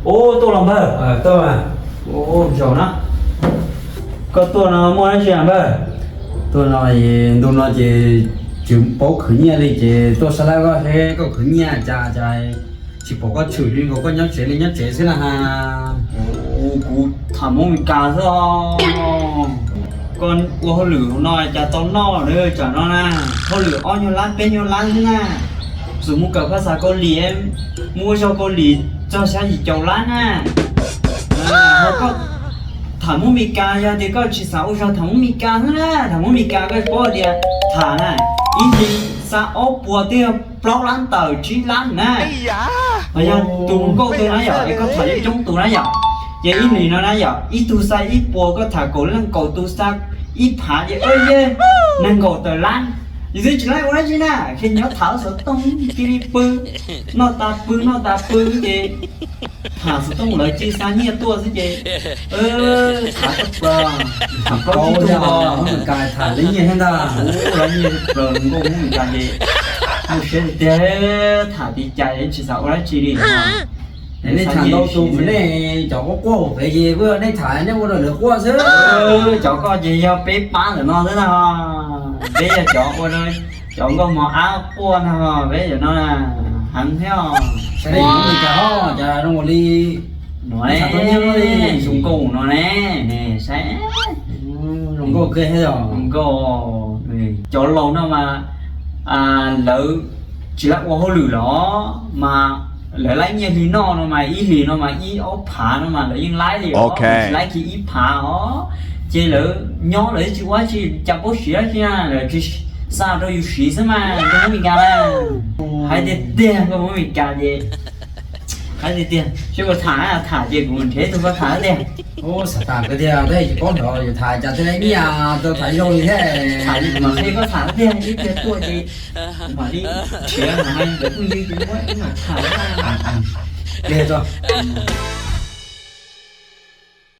Ub, tuaj los npawg. Zaum na, koj tuaj no muaj dab tsi npawg? Tuaj no, ntu no ces tsis paub khwv nyiaj li ces tuaj sab laj koj seb koj khwv nyiaj cas cas tsis pom koj tshwm li, nkaus koj nyob tsev li nyob tsev xwb na has. Kuv tham Hmoob Meskas xwb os. Koj ua hauj lwm no cas tau noj lawm tsam no na, hauj lwm ob nyuag lab peb nyuag lab xwb na. Txawm mus kawm phaj xav Kaus Lim, mus ua zog Kaus Lim txog xya yim caum lab na. Ho koj tham Hmoob Meskas, yog tias koj tsis xav ua zog tham Hmoob Meskas xwb na, tham Hmoob Meskas koj paub tias tham na, ib hlis xa ob puas twb yog plaub lab ntawm tsib lab na. Ho yog tus nkauj twg na yom, es koj tham coob coob tus na yom, ces ib hlis no na yom, ib tug xa ib puas, koj tham kaum leej kaum tus xa ib phav ces yog nees nkaum tawm lab. Yus twb tsis laib ua dab tsi na, ces nyob tham xov tooj cia li pw, noj tas pw noj tas pw ces tham xov tooj lawv cia li xa nyiaj tuaj xwb ces tham tag plaws, tham plaub tsib tug los tham lawv nyiaj thiab ntag. Ua lawv nyiaj plaws nkauj Hmoob Meskas ces muaj siab tiag tiag, tham tib cas tsis xav ua dab tsi li. Nej tham ntau tus mas nej cov quaj quaj pem ces kuj yog nej tham nej ua rau lawv quaj xwb. Cov koj ces yog peb pab ntawm no xwb na, peb yog cov ua rau cov nkauj mos ab quaj no, peb cov no heev thiab. Saib Hmoob Meskas ho cas zoo nkaus li no, zoo nkauj no ne, saib, zoo nkauj kawg thiab yog. Nkauj, cov laus no mas lawv tsis laib ua hauj lwm los mas lawv laib nyiaj hli noj no mas ib hlis no mas ib ob phav no mas lawv yeej laib li os, tsis laib kiag ib phav os. Ces lawv nyob lawv tsis ua dab tsi, cas paub siv dab tsi na, lawv tsis xa rau yus siv xwb mas, nkauj Hmoob Meskas na. Hais tiag tiag, nkauj Hmoob Meskas ces hais tiag tiag, seb puas tham, tham ces kuv nrhiav ib tug koj tham tiag. Ub, xav tham kawg tiag, tab sis tsis paub nrov yus tham cas thiaj li nyiaj tau tham zoo li thiab. Tham li mas qhia koj tham tiag, ib pliag tuaj ces mam li nrhiav mas hais ntawm phooj ywg ces muab ib mam tham. Pliag tso.